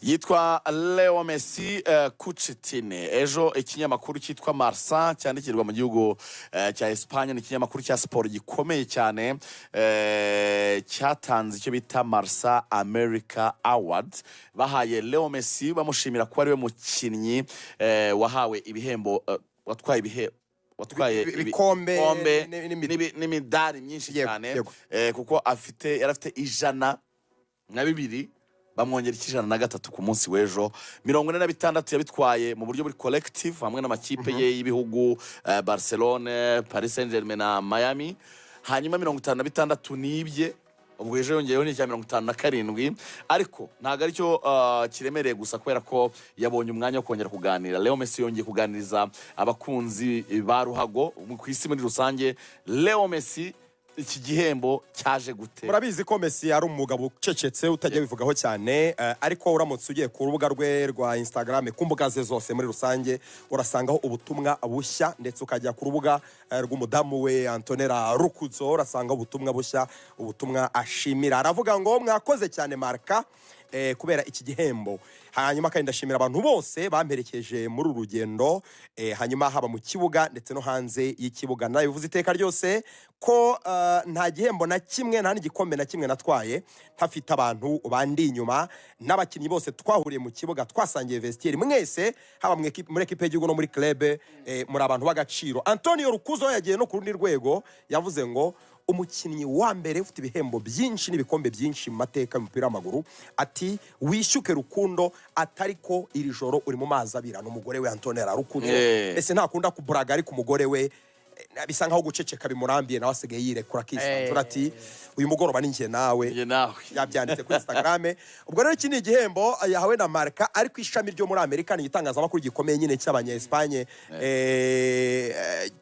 Yitwa Leo Messi Cuccittini. Ejo ikinyamakuru cyitwa Marca cyandikirwa mu gihugu cya Espagne, ni ikinyamakuru cya siporo gikomeye cyane, cyatanze icyo bita Marca America Award. Bahaye Leo Messi bamushimira kuba ariwe mukinnyi wahawe ibihembo, watwaye ibihe watwaye ibikombe ibikombe n'imidari myinshi cyane, kuko afite yari afite 102, bamwongera 103 ku munsi w'ejo. 46 yabitwaye mu buryo buri collective hamwe n'amakipe ye y'ibihugu, Barcelone, Paris Saint Germain na Miami. Hanyuma 56 nibye, ubwo ejo yongeyeho n'icya 57. Ariko ntabwo aricyo kiremereye gusa, kubera ko yabonye umwanya wo kongera kuganira. Leo Messi yongeye kuganiriza abakunzi ba ruhago ku isi muri rusange. Leo Messi, iki gihembo cyaje gute? Murabizi ko Messi ari umugabo ucecetse, utajya bivugaho cyane, ariko uramutse ugiye ku rubuga rwe rwa Instagram, ku mbuga ze zose muri rusange, urasangaho ubutumwa bushya, ndetse ukajya ku rubuga rw'umudamu we Antonella Roccuzzo, urasangaho ubutumwa bushya, ubutumwa ashimira. Aravuga ngo: "Mwakoze cyane Marca kubera iki gihembo. Hanyuma kandi ndashimira abantu bose bamperekeje muri uru rugendo, hanyuma haba mu kibuga ndetse no hanze y'ikibuga. Nabivuze iteka ryose ko nta gihembo na kimwe, nta n'igikombe na kimwe natwaye ntafite abantu bandi inyuma, n'abakinnyi bose twahuriye mu kibuga, twasangiye vestiaire. Mwese, haba muri ekipe y'igihugu no muri club, muri abantu b'agaciro." Antonio Roccuzzo yagiye no ku rundi rwego, yavuze ngo umukinnyi wa mbere ufite ibihembo byinshi n'ibikombe byinshi mu mateka y'umupira w'amaguru, ati: "Wishyuke Rukundo, atari ko iri joro uri mu mazi abira." Ni umugore we Antonella Roccuzzo. Ese ntakunda kuburaga, ariko umugore we bisa nkaho guceceka bimurambiye, nawe asigaye yirekura akisanzura, ati: "Uyu mugoroba ni njye nawe." Njye nawe. Yabyanditse kuri Instagram. Ubwo rero iki ni igihembo yahawe na Marca, ariko ishami ryo muri Amerika. Ni igitangazamakuru gikomeye nyine cy'abanya Espagne,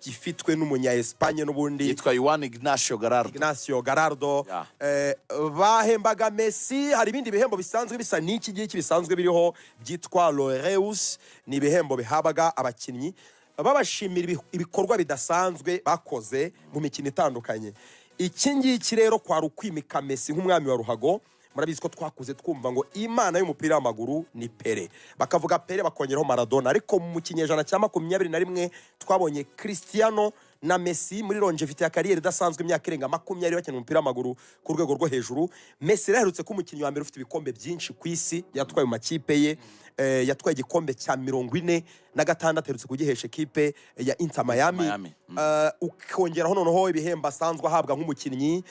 gifitwe n'umunya Espagne n'ubundi. Yitwa Juan Ignacio Gallardo. Ignacio Gallardo. Bahembaga Messi. Hari ibindi bihembo bisanzwe bisa n'iki ngiki bisanzwe biriho byitwa Laureus. Ni ibihembo bihabwa abakinnyi babashimira ibikorwa bidasanzwe bakoze mu mikino itandukanye. Iki ngiki rero kwari ukwimika Messi nk'umwami wa ruhago. Murabizi ko twakuze twumva ngo imana y'umupira w'amaguru ni Pele, bakavuga Pele bakongeraho Maradona, ariko mu kinyejana cya 21 twabonye Cristiano na Messi muri longévité ya carrière idasanzwe, imyaka irenga 20 bakina umupira w'amaguru ku rwego rwo hejuru. Messi rero aherutse kuba umukinnyi wa mbere ufite ibikombe byinshi ku isi yatwaye mu makipe ye. Yatwaye igikombe cya 46, aherutse kugihesha ekipe ya Inter Miami. Miami. Ukongeraho noneho ibihembo asanzwe ahabwa nk'umukinnyi,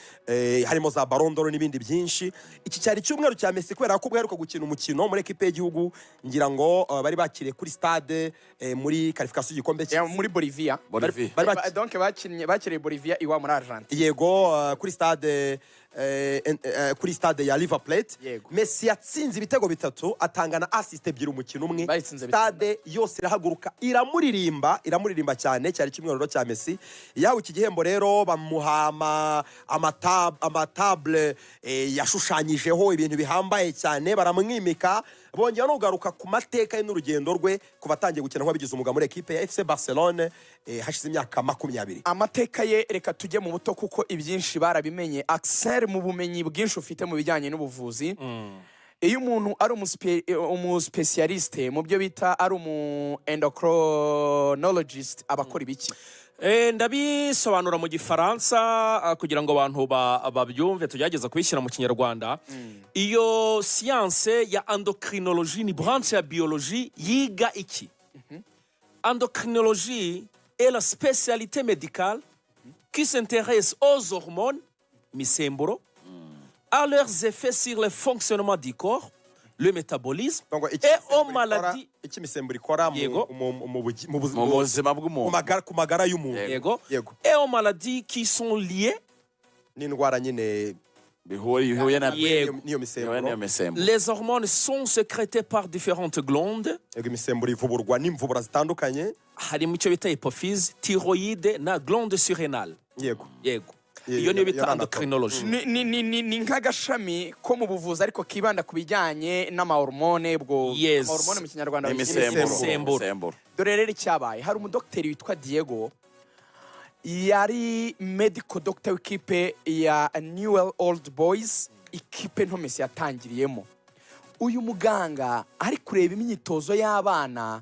harimo za Ballon d'Or n'ibindi byinshi. Iki cyari icyumweru cya Messi, kubera ko ubwo aheruka gukina umukino muri ekipe y'igihugu, ngira ngo bari bakiriye kuri stade muri qualification y'igikombe cy'isi. Muri Bolivia. Bolivia. Bari Donc bakinnye, bakiriye Bolivia iwa muri Argentine. Yego, kuri stade ya River Plate. Messi yatsinze ibitego bitatu, atanga na assist ebyiri umukino umwe. Bayitsinze. Stade yose irahaguruka, iramuririmba, iramuririmba cyane. Cyari icyumweru rero cya Messi. Yahawe iki gihembo rero, bamuha amatable yashushanyijeho ibintu bihambaye cyane, baramwimika, bongera no kugaruka ku mateka ye n'urugendo rwe kuva atangiye gukina nk'uwabigize umwuga muri ekipe ya FC Barcelone, hashize imyaka 20. Amateka ye, reka tujye mu buto kuko ibyinshi barabimenye. Axel, mu bumenyi bwinshi ufite mu bijyanye n'ubuvuzi, iyo umuntu ari umuspécialiste mu byo bita ari umu endocrinologist, aba akora ibiki? Ndabisobanura mu Gifaransa kugira ngo abantu babyumve, tugerageza kubishyira mu Kinyarwanda. Iyo siyanse ya endocrinologie ni branche ya biologie yiga iki? Endocrinologie est la spécialité médicale qui s'intéresse aux hormones, imisemburo, à leurs effets sur le fonctionnement du corps, le métabolisme Donc, et aux maladies. Icyo imisemburo ikora Yego. Mu buzima mu bw'umuntu. Ku magara y'umuntu. Yego. Yego. Et aux maladies qui sont liées n'indwara nyine bihuye na Yego. n'iyo bihuye misemburo. N'iyo misemburo. Les hormones sont sécrétées par différentes glandes. Yego, imisemburo ivuburwa n'imvubura zitandukanye. Harimo icyo bita hypophyse, thyroïde na glande surrénale. Yego. Iyo niyo Iyo bita ni anatomy. endocrinologie. Ni nk'agashami ko mu buvuzi, ariko kibanda ku bijyanye n'amahormone ubwo. Yes. Amahormone mu Kinyarwanda n'imisemburo. Imisemburo. Imisemburo. Dore rero icyabaye: hari umudogiteri witwa Diego, yari medical doctor w'ikipe ya Newell Old Boys, ikipe nto Messi yatangiriyemo. Uyu muganga ari kureba imyitozo y'abana,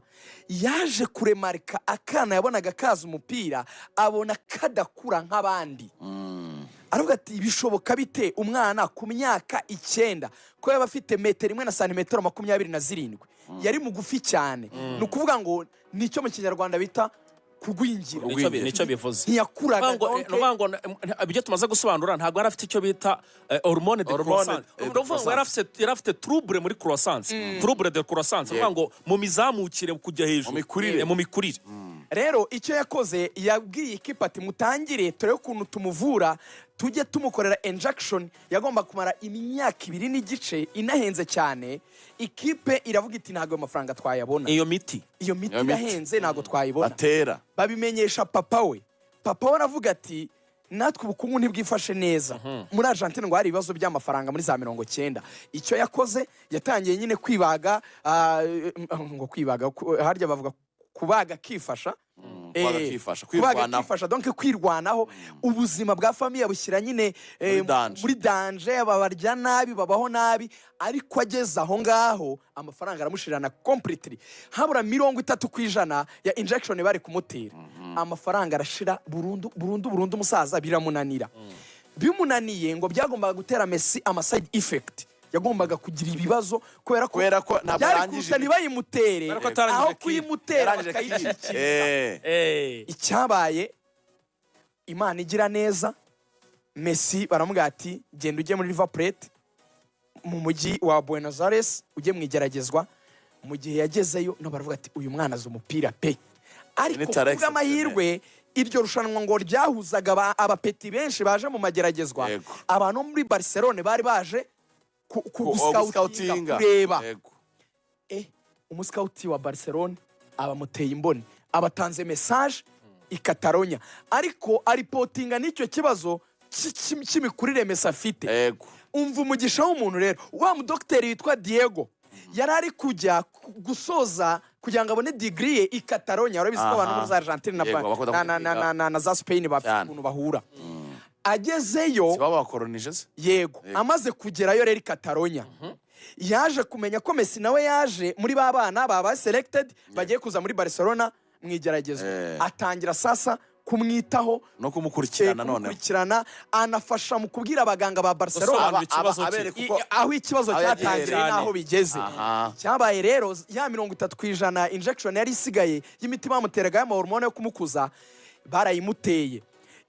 yaje kuremarika akana yabonaga kaza umupira, abona kadakura nk'abandi. Aravuga ati: "Bishoboka bite umwana ku myaka 9 ko yaba afite metero 1 na santimetero 27?" Yari mugufi cyane. Ni ukuvuga ngo nicyo mu Kinyarwanda bita kugwingira. Nicyo bivuze. Ntiyakuraga. Ni ukuvuga ngo ibyo tumaze gusobanura, ntabwo yari afite icyo bita hormone de Hormone, croissance. de Ni ukuvuga ngo yari afite trouble muri croissance, trouble de croissance, ni ukuvuga ngo mu mizamukire kujya hejuru. Mu mikurire. Mu mikurire. Rero icyo yakoze, yabwiye ikipe ati: "Mutangire turebe ukuntu tumuvura, tujye tumukorera injection." Yagomba kumara imyaka 2 n'igice, inahenze cyane. Ikipe iravuga iti: "Ntabwo ayo mafaranga twayabona." Iyo miti. Iyo miti Iyo miti. irahenze, ntabwo twayibona. Batera. Babimenyesha papa we. Papa we aravuga ati: "Natwe ubukungu ntibwifashe neza muri Argentine." Ngo hari ibibazo by'amafaranga muri za 90. Icyo yakoze, yatangiye nyine kwibaga, ngo kwibaga, harya bavuga kubaga akifasha. Kubaga akifasha, kubaga kwirwanaho. Akifasha, donc kwirwanaho. Ubuzima bwa famille bushyira nyine Muri danger. muri danger. Babarya nabi, babaho nabi. Ariko ageze aho ngaho, amafaranga aramushirana completely. Habura 30% ya injection bari kumutera, amafaranga arashira burundu burundu burundu. Umusaza biramunanira. Bimunaniye, ngo byagombaga gutera Messi ama side effect, yagombaga kugira ibibazo kubera ko Kubera ko ntabwo byari arangije kuruta ntibayimutere Kubera ko atarangije aho kwiga. kuyimutera Yarangije bakayicikiriza. Icyabaye, Imana igira neza, Messi baramubwira ati: "Genda ujye muri River Plate mu mujyi wa Buenos Aires, ujye mu igeragezwa." Mu gihe yagezeyo, no baravuga ati: "Uyu mwana azi umupira pe." Ariko Ni talent. kubw'amahirwe, iryo rushanwa ngo ryahuzaga abapeti benshi baje mu mageragezwa. Abantu bo muri Barcelone bari baje guscoutinga, guscoutinga. kureba. Umuscouti wa Barcelone abamuteye imboni, abatanze message i Catalonia, ariko areportinga n'icyo kibazo cy'imikurire Messi afite. Umva umugisha w'umuntu rero: wa mudogiteri witwa Diego yari ari kujya gusoza kugira ngo abone degree ye i Catalonia. Urabizi ko abantu muri za Argentine Bakunda kwiga. na za Spain bafite ukuntu bahura. Agezeyo Si baba bakoronije se? Yego. Amaze kugerayo rero i Catalonia, yaje kumenya ko Messi nawe yaje muri ba bana baba selected bagiye kuza muri Barcelona mu igeragezwa. Atangira sasa kumwitaho, No kumukurikirana noneho. Kumukurikirana, anafasha mu kubwira abaganga ba Barcelona Gusobanura ikibazo cye. Abereka uko aho ikibazo aho yagiye cyatangiriye cyane. n'aho bigeze. Cyabaye rero, ya 30% injection yari isigaye y'imiti bamuteraga y'amahormone yo kumukuza, barayimuteye.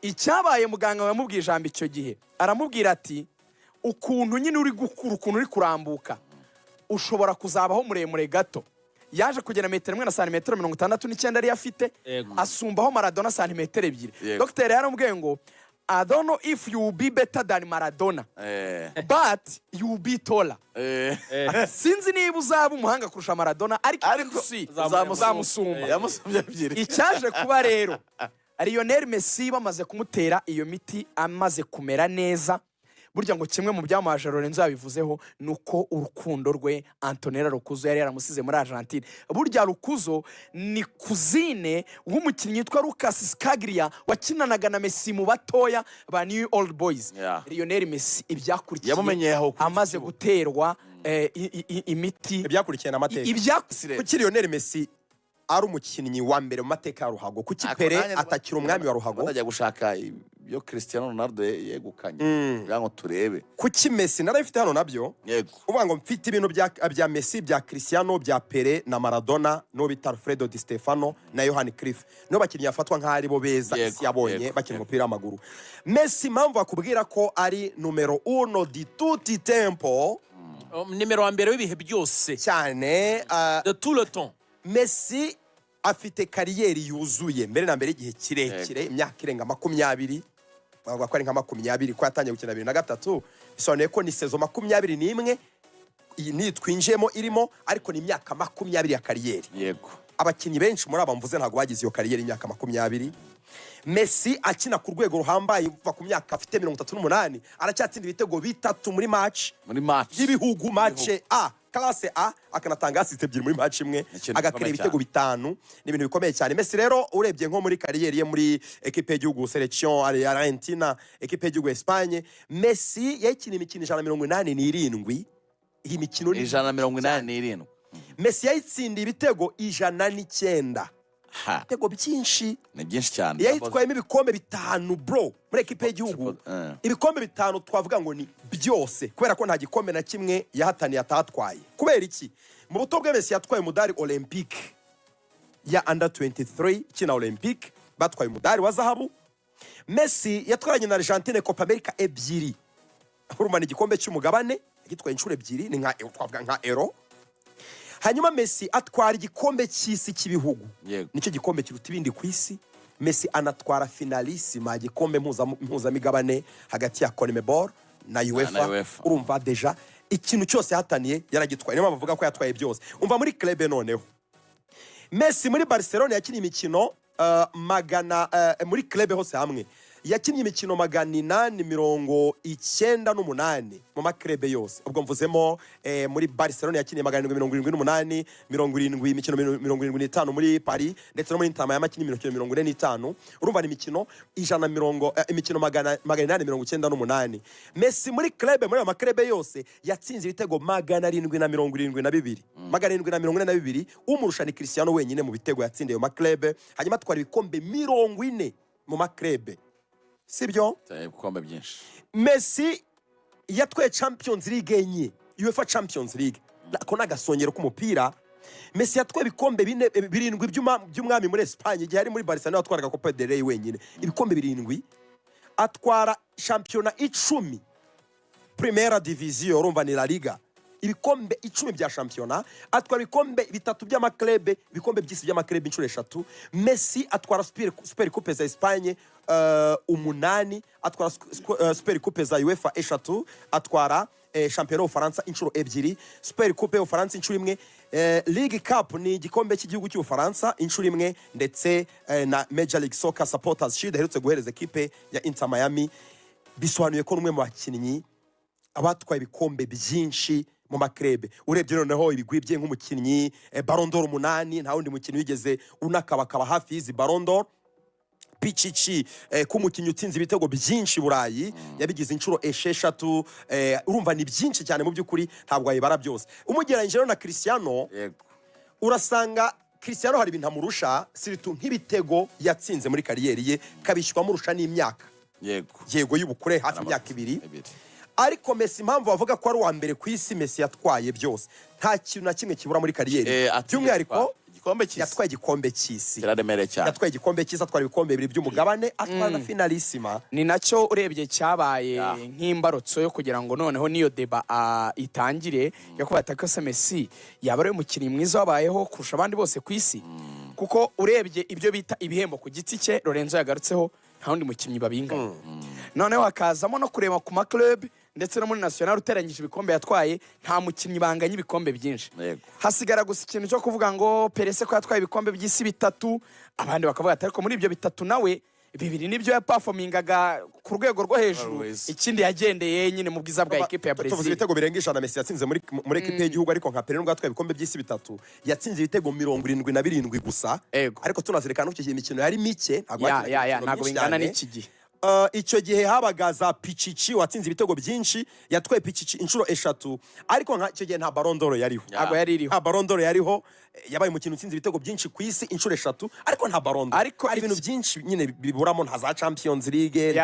Icyabaye, muganga yamubwiye ijambo icyo gihe, aramubwira ati: "Ukuntu nyine uri gukura, ukuntu uri kurambuka, ushobora kuzabaho muremure gato." Yaje kugera metero 1 na santimetero 69 yari afite, asumbaho Maradona santimetero 2. Dogiteri yaramubwiye ngo: "I don't know if you will be better than Maradona, but you will be taller." Sinzi niba uzaba umuhanga kurusha Maradona, ariko Ariko si uzamusumba. uzamusumba. Yamusumbye 2. Icyaje kuba rero, Lionel Messi bamaze kumutera iyo miti, amaze kumera neza, burya ngo kimwe mu byamaje, Lorenzo yabivuzeho, ni uko urukundo rwe Antonella Roccuzzo yari yaramusize muri Argentine. Burya Roccuzzo ni cousine w'umukinnyi witwa Lucas Scaglia wakinanaga na Messi mu batoya ba New Old Boys. Lionel Messi ibyakurikiye Yamumenyeye aho kuri iki amaze kibuga. guterwa imiti, Ibyakurikiye ni amateka. Kuki Lionel Messi ari umukinnyi wa mbere mu mateka ya ruhago? Kuki Ariko Pele nanjye atakiri umwami wa ruhago? Ndajya gushaka ibyo Cristiano Ronaldo yegukanye kugira ngo turebe. Kuki Messi narabifite hano nabyo? Uvuga ngo mfite ibintu bya Messi, bya Cristiano, bya Pele na Maradona, n'uwo bita Alfredo Di Stefano na Johan Cruyff, nibo bakinnyi bafatwa nk'aho ari bo beza isi yabonye bakina umupira w'amaguru. Messi, impamvu bakubwira ko ari numero uno di tutti tempo, Nimero wa mbere w'ibihe byose. Cyane. De tout le temps. Messi afite carrière yuzuye mbere na mbere, igihe kirekire, imyaka irenga 20. Bavuga ko ari nka 20, ko yatangiye gukina 2003, bisobanuye ko ni saison 21 iyi niyi twinjiyemo irimo, ariko ni imyaka 20 ya carrière. Abakinnyi benshi muri aba mvuze ntabwo bagize iyo carrière y'imyaka 20. Messi akina ku rwego ruhambaye kuva ku myaka afite 38, aracyatsinda ibitego bitatu muri match Muri match y'ibihugu, match A, classe A, akanatanga assist ebyiri muri match imwe, Ni ikintu agakora gikomeye ibitego cyane. bitanu. Ni ibintu bikomeye cyane. Messi rero, urebye nko muri carrière ye muri ekipe y'igihugu, selection ya Argentina, ekipe y'igihugu ya Espagne, Messi yakiniye imikino 187. Iyi mikino ni 187. Messi yayitsindiye ibitego 109. Ibitego byinshi. Ni byinshi cyane. Yayitwayemo ibikombe bitanu, bro, muri ekipe y'igihugu. Ibikombe bitanu, twavuga ngo ni byose, kubera ko nta gikombe na kimwe yahataniye atatwaye. Kubera iki? Mu buto bwe, Messi yatwaye umudari Olympique ya under 23, ikina Olympique batwaye umudari wa zahabu. Messi yatwaranye na Argentine Copa America ebyiri. Urumva ni igikombe cy'umugabane yagitwaye inshuro ebyiri, ni nka, twavuga nka Euro. Hanyuma Messi atwara igikombe cy'isi cy'ibihugu. Nicyo gikombe kiruta ibindi ku isi. Messi anatwara Finalissima, igikombe mpuzamigabane hagati ya CONMEBOL na UEFA. Na UEFA. Urumva déjà ikintu cyose yahataniye yaragitwaye, niyo mpamvu bavuga ko yatwaye byose. Umva muri club noneho, Messi muri Barcelona yakinnye imikino magana muri club hose hamwe yakinnye imikino 898 mu ma club yose. Ubwo mvuzemo muri Barcelona yakinnye 778, 70, imikino 75 muri Paris, ndetse no muri Inter Miami yakinnye imikino 45. Urumva ni imikino ijana mirongo imikino 898. Messi muri club, muri ayo ma club yose, yatsinze ibitego 772, 742. Umurusha ni Cristiano wenyine mu bitego yatsindiye ayo ma club. Hanyuma atwara ibikombe 40 mu ma club, sibyo? Ibikombe byinshi. Messi yatwaye Champions League enye, UEFA Champions League. Ako ni agasongero k'umupira. Messi yatwaye ibikombe bine, birindwi by'umwami muri Espagne. Igihe ari muri Barcelona yatwaraga Copa del Rey wenyine, ibikombe birindwi. Atwara shampiyona 10, Primera Division, urumva ni La Liga, ibikombe 10 bya shampiyona. Atwara ibikombe bitatu by'ama club, ibikombe by'isi by'ama club inshuro eshatu. Messi atwara super coupe za Espagne umunani, atwara super coupe za UEFA eshatu, atwara shampiyona y'Ubufaransa inshuro ebyiri, super coupe y'Ubufaransa inshuro imwe, League Cup, ni igikombe cy'igihugu cy'Ubufaransa, inshuro imwe, ndetse na Major League Soccer Supporters Shield aherutse guhereza ekipe ya Inter Miami. Bisobanuye ko n'umwe mu bakinnyi abatwaye ibikombe byinshi mu ma club. Urebye noneho ibigwi bye nk'umukinnyi, Ballon d'Or umunani, nta wundi mukinnyi wigeze unakabakaba hafi y'izi Ballon d'Or. Pichichi, k'umukinnyi utsinze ibitego byinshi i Burayi, yabigize inshuro esheshatu. Urumva ni byinshi cyane mu by'ukuri, ntabwo wayibara byose. Umugereranyije rero na Cristiano, urasanga Cristiano hari ibintu amurusha, surtout nk'ibitego yatsinze muri carrière ye, kabishywa amurusha n'imyaka. Yego, y'ubukure hafi imyaka 2. 2. Ariko Messi, impamvu bavuga ko ari uwa mbere ku isi, Messi yatwaye byose, nta kintu na kimwe kibura muri carrière. By'umwihariko igikombe cy'isi. Yatwaye igikombe cy'isi. Kiraremereye cyane. Yatwaye igikombe cy'isi, atwara ibikombe bibiri by'umugabane, atwara na Finalissima. Ni nacyo urebye cyabaye nk'imbarutso yo kugira ngo noneho n'iyo débat itangire yo kuba ko se Messi yaba ari we mukinnyi mwiza wabayeho kurusha abandi bose ku isi, kuko urebye ibyo bita ibihembo ku giti cye Lorenzo yagarutseho, nta wundi mukinnyi babinganya. Noneho hakazamo no kureba ku ma club ndetse no muri national, uteranyije ibikombe yatwaye, nta mukinnyi banganya ibikombe byinshi. Hasigara gusa ikintu cyo kuvuga ngo Pelé ko yatwaye ibikombe by'isi bitatu, abandi bakavuga ati ariko muri ibyo bitatu nawe bibiri nibyo yaperformingaga ku rwego rwo hejuru, Always. ikindi yagendeye nyine mu bwiza bwa ekipe ya Tuvuze Brazil. ibitego birenga 100 Messi yatsinze muri ekipe y'igihugu, ariko nka Pelé, nubwo yatwaye ibikombe by'isi bitatu, yatsinze ibitego 77 gusa. Ariko tunazirikana ko icyo gihe imikino yari mike, ntabwo bakinaga imikino Ntabwo myinshi bingana cyane. n'iki gihe. Icyo gihe habaga za Pichichi watsinze ibitego byinshi, yatwaye Pichichi inshuro eshatu, ariko nka icyo gihe nta Ballon d'Or yariho. Ntabwo yari iriho. Nta Ballon d'Or yariho. Yabaye umukinnyi utsinze ibitego byinshi ku isi inshuro eshatu, ariko nta Ballon d'Or. Ariko hari ibintu byinshi nyine biburamo, nta za Champions League.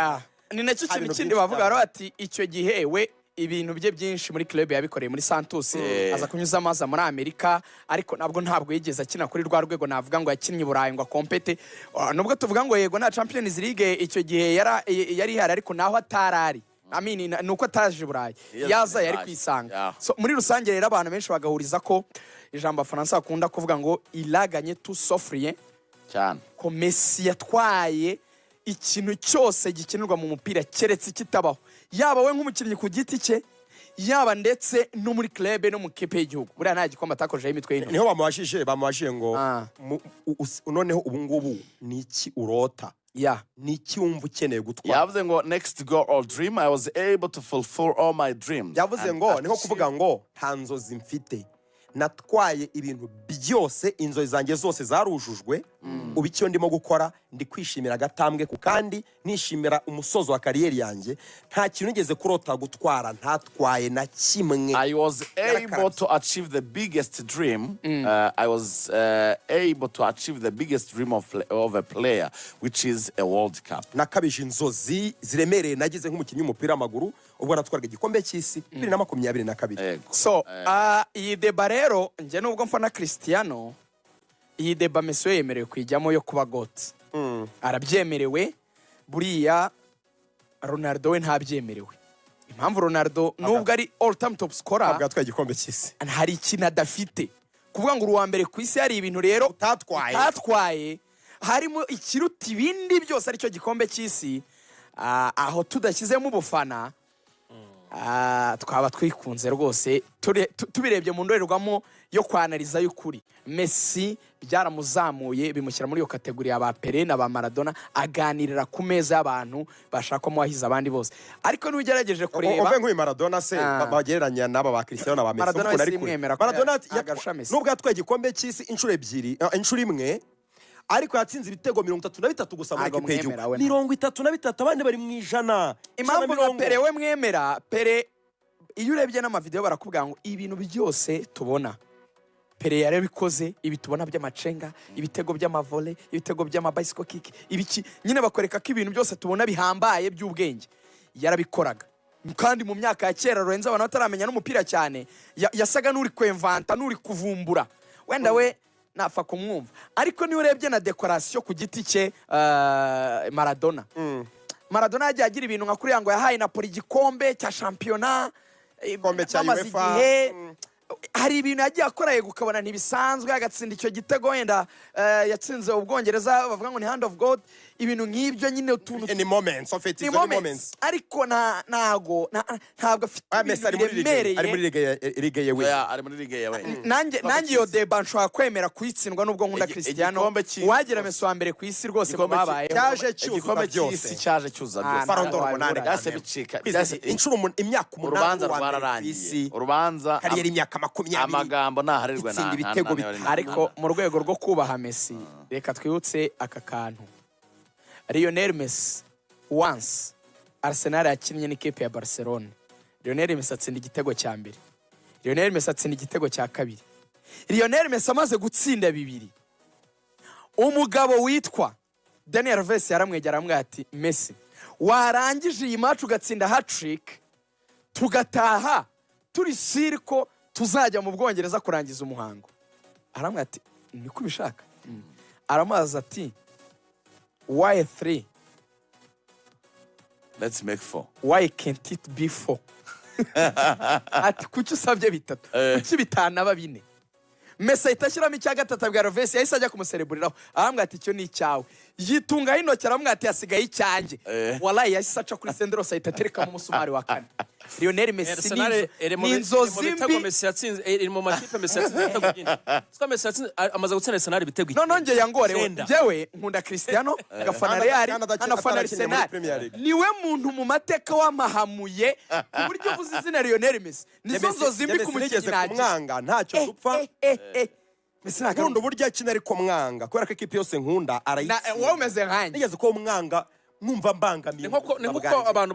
Ni nacyo Hari kintu ibintu kindi byinshi bavuga cyane. baravuga ati icyo gihe we ibintu bye byinshi muri club yabikoreye muri Santos, aza kunyuzamo aza muri Amerika, ariko ntabwo yigeze akina kuri rwa rwego navuga ngo yakinnye i Burayi ngo akompete. Nubwo tuvuga ngo yego nta Champions League icyo gihe yari ihari, ariko naho atarari, I mean, ni uko ataje i Burayi, yaza yari kwisanga. So, muri rusange rero abantu benshi bagahuriza ko ijambo Abafaransa bakunda kuvuga ngo "il a gagné tout sauf rien", ko Messi yatwaye ikintu cyose gikinirwa mu mupira keretse kitabaho, yaba we nk'umukinnyi ku giti cye, yaba ndetse no muri club no mu kipe y'igihugu. Buriya nta gikombe atakojeho imitwe y'intoki. Niho bamubajije ngo noneho ubu ngubu ni iki urota, ni iki wumva ukeneye gutwara? Yavuze ngo "Next goal or dream, I was able to fulfill all my dreams." Yavuze And ngo niho kuvuga ngo nta nzozi mfite, natwaye ibintu byose, inzozi zanjye zose zarujujwe. Ubu icyo ndimo gukora, ndi kwishimira agatambwe ku kandi, nishimira umusozo wa carrière yanjye. Nta kintu nigeze kurota gutwara ntatwaye na kimwe. I was able Yarakarabye. to achieve the biggest dream. I was able to achieve the biggest dream of a player, which is a World Cup. Nakabije inzozi ziremereye nagize nk'umukinnyi w'umupira w'amaguru ubwo natwaraga igikombe cy'isi 2022. Yego. So iyi débat rero, njye nubwo mfana Cristiano, iyi débat Messi we yemerewe kuyijyamo yo kuba GOAT, arabyemerewe. Buriya Ronaldo we ntabyemerewe. Impamvu Ronaldo, nubwo ari all time top scorer, Ntabwo yatwaye igikombe cy'isi. hari ikintu adafite. Kuvuga ngo uri uwa mbere ku isi, hari ibintu rero utatwaye. Utatwaye, harimo ikiruta ibindi byose, aricyo gikombe cy'isi. Aho tudashyizemo ubufana, twaba twikunze rwose. Tubirebye mu ndorerwamo yo kwanariza y'ukuri, Messi byaramuzamuye, bimushyira muri iyo catégorie ya ba Pele na ba Maradona, aganirira ku meza y'abantu bashakamo wahize abandi bose. Ariko n'ugerageje kureba Uve nk'uyu Maradona se, bagereranya n'aba ba Cristiano na ba Messi, Maradona ukuntu wese ari kure. simwemera ko Maradona agarusha Messi. nubwo yatwaye igikombe cy'isi inshuro ebyiri, inshuro imwe, ariko yatsinze ibitego 33 gusa muri Ntabwo ekipe y'igihugu. mwemera we, ntabwo. 33, abandi bari mu ijana. Impamvu ijana nka mirongo. Pele we mwemera, Pele iyo urebye n'amavidewo barakubwira ngo ibintu byose tubona Pele yarabikoze, ibi tubona by'amacenga, ibitego by'amavolley, ibitego by'amabicycle kick, ibiki nyine, bakwereka ko ibintu byose tubona bihambaye by'ubwenge yarabikoraga. Kandi mu myaka ya kera, Lorenzo, abantu bataramenya n'umupira cyane, yasaga n'uri kwemvanta, n'uri kuvumbura. Wenda we napfa kumwumva, ariko niyo urebye na déclaration ku giti cye, Maradona yagiye agira ibintu nka kuriya ngo yahaye Napoli igikombe cya shampiyona, Igikombe cya bamaze UEFA. igihe. Hari ibintu yagiye akora, yego, ukabona ntibisanzwe, agatsinda icyo gitego wenda yatsinze Ubwongereza, bavuga ngo ni hand of God, ibintu nk'ibyo nyine, utuntu Ni moments of it, ni izo ni moments. moments. Ariko ntabwo afite Ah, Messi ibintu ari muri ligue, biremereye. ari muri ligue ye we. Oya, ari muri ligue yawe. Nanjye iyo débat nshobora kwemera kuyitsindwa nubwo nkunda Cristiano. Igikombe cy'isi Wagira Messi wa mbere ku isi rwose mu Igikombe babayeho. Cyaje cyuzuza Igikombe byose. cy'isi cyaje cyuzuza Ah, byose. Ballon d'Or ntabwo umunani. wabibura. Byahise bicika. Inshuro imyaka 8 Urubanza uwa mbere ku rwararangiye. isi. Urubanza Carrière imyaka 20. Amagambo ntaharirwe. Itsinda ibitego bitanu. Ariko mu rwego rwo kubaha Messi, reka twibutse aka kantu. Lionel Messi, once Arsenal yakinnye n'ikipe ya Barcelone, Lionel Messi atsinda igitego cya mbere, Lionel Messi atsinda igitego cya kabiri. Lionel Messi amaze gutsinda bibiri, umugabo witwa Daniel Alves yaramwegera, aramubwira ati: "Messi, warangije iyi match ugatsinda hat-trick, tugataha turi sure ko tuzajya mu Bwongereza kurangiza umuhango." Aramubwira ati: "Niko ubishaka?" Aramubaza ati: "Why three?" Let's make four. "Why can't it be four?" Ati: "Kuki usabye bitatu? Kuki bitanaba bine?" Messi ahita ashyiramo icya gatatu, abwira Alves, yahise ajya kumusereburiraho, arambwira ati: "Icyo ni icyawe." Yitungaho intoki, aramubwira ati: "Hasigaye icyanjye." Wallahi yahise aca kuri Senderos, ahita aterekamo umusumari wa kane. Lionel Messi ni Arsenal iri mu ni iri mu inzozi bitego mbi. Messi yatsinze, iri mu makipe Messi yatsinze ibitego byinshi. Siko Messi yatsinze, amaze gutsinda Arsenal ibitego Noneho njye yangorewe. 9. Njyewe nkunda Cristiano, ngafana Kandi Real, kandi nkanafana atarakinnye muri Arsenal. Premier League. Niwe muntu mu mateka wamahamuye ku buryo uvuze izina Lionel Messi, nizo nzozi mbi ku mukinnyi nigeze nagira. Kumwanga ntacyo dupfa. Messi ntabwo ari Nkunda uburyo akina, ariko mwanga kubera ko ikipe yose nkunda arayitsinda. Wowe umeze nkanjye. Nigeze kuba mwanga, numva mbangamiye Ni nko mu ni buzima nkuko bwanjye. abantu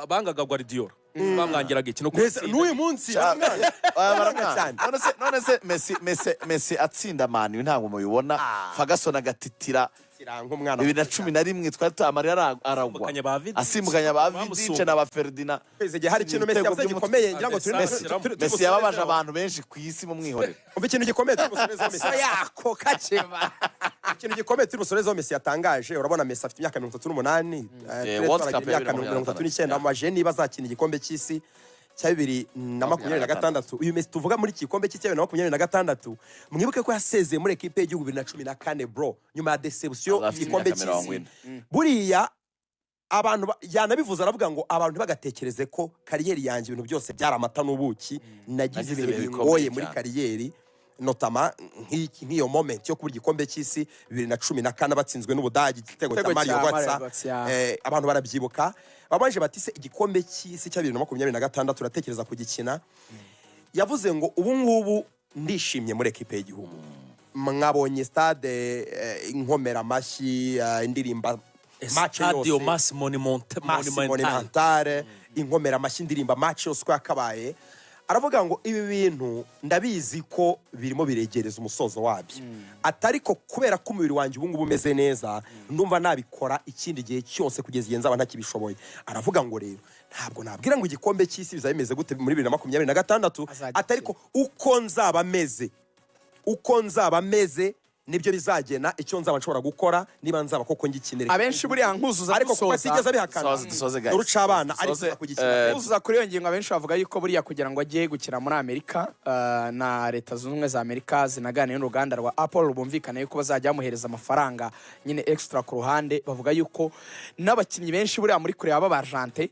bangaga Guardiola, bamwangiraga iki? No Mbese gutsinda. n'uyu munsi baramwanga. Baramwanga cyane. None se Messi atsinda Man U, ntabwo mubibona? Ferguson agatitira. Nk'umwana 2011 twari tuhamarira, aragwa. Asimbukanye ba Vidic. Asimbukanye ba Vidic Bamusumba. na ba Ferdinand. Igihe hari ikintu Messi Ibitego yavuze by'umutwe. gikomeye, ngira ngo turi Messi Messi yababaje abantu benshi ku isi, mu mwihorere. Umva ikintu gikomeye turi busorezeho Messi. Yako kaceba. Ikintu gikomeye turi busorezeho Messi yatangaje. Urabona Messi afite imyaka 38, Touré World aragira Cup imyaka ya 39, amaje niba azakina igikombe cy'isi cya 2026. Uyu Messi tuvuga muri iki gikombe cy'isi cya 2026, mwibuke ko yasezeye muri ekipe y'igihugu 2014, bro, nyuma ya déception Azaba afite y'igikombe imyaka mirongo cy'isi. ine. Buriya abantu yanabivuze, aravuga ngo abantu ntibagatekereze ko carrière yanjye ibintu byose byari amata n'ubuki. Nagize Nagize ibihe ibihe bingoye bikomeye muri cyane. carrière, notamment nk'iyo moment yo kubura igikombe cy'isi 2014 batsinzwe n'Ubudage, igitego cya Igitego Mario cya Götze. Mario Götze, ya. Abantu barabyibuka. Babanje bati: "Se igikombe cy'isi cya 2026 uratekereza kugikina?" Yavuze ngo: "Ubu ngubu ndishimye muri ekipe y'igihugu." Mwabonye stade, inkomera amashyi, indirimba match Estadio yose. Mas Masi Monumental. Monumentale, inkomera amashyi, indirimba match yose uko yakabaye. Aravuga ngo ibi bintu ndabizi ko birimo biregereza umusozo wabyo, atari ko kubera ko umubiri wanjye ubu ngubu umeze neza, ndumva nabikora ikindi gihe cyose kugeza igihe nzaba ntakibishoboye. Aravuga ngo rero ntabwo nabwira ngo igikombe cy'isi bizaba bimeze gute muri 2026, Azagikina. atari ko uko nzaba meze, uko nzaba meze nibyo bizagena icyo nzaba nshobora gukora, niba nzaba koko ngikinira. Abenshi buriya nkuzuza Ariko kuko dusoza. atigeze abihakana, Dusoze, dusoze, guys. uruca abana Dusoze, arifuza kugikina. Nkuzuza kuri iyo ngingo, abenshi bavuga yuko buriya kugira ngo ajye gukina muri Amerika, na Leta Zunze Ubumwe za Amerika zinaganiye n'uruganda rwa Apple, bumvikana yuko bazajya bamuhereza amafaranga nyine extra ku ruhande. Bavuga yuko n'abakinnyi benshi buriya muri kureba b'Abarjante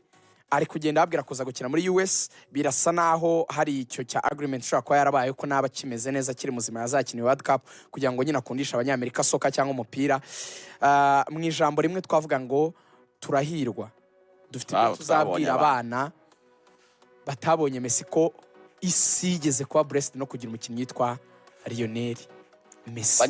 ari kugenda ababwira kuza gukina muri US. Birasa naho hari icyo cya agreement ishobora kuba yarabaye ko naba kimeze neza, akiri muzima, yazakina World Cup kugira ngo nyine akundishe Abanyamerika soccer cyangwa umupira. Mu ijambo rimwe twavuga ngo turahirwa, dufite ibyo Twabonye tuzabwira abana. abana batabonye Messi, ko isi yigeze kuba blessed no kugira umukinnyi witwa Lionel Messi.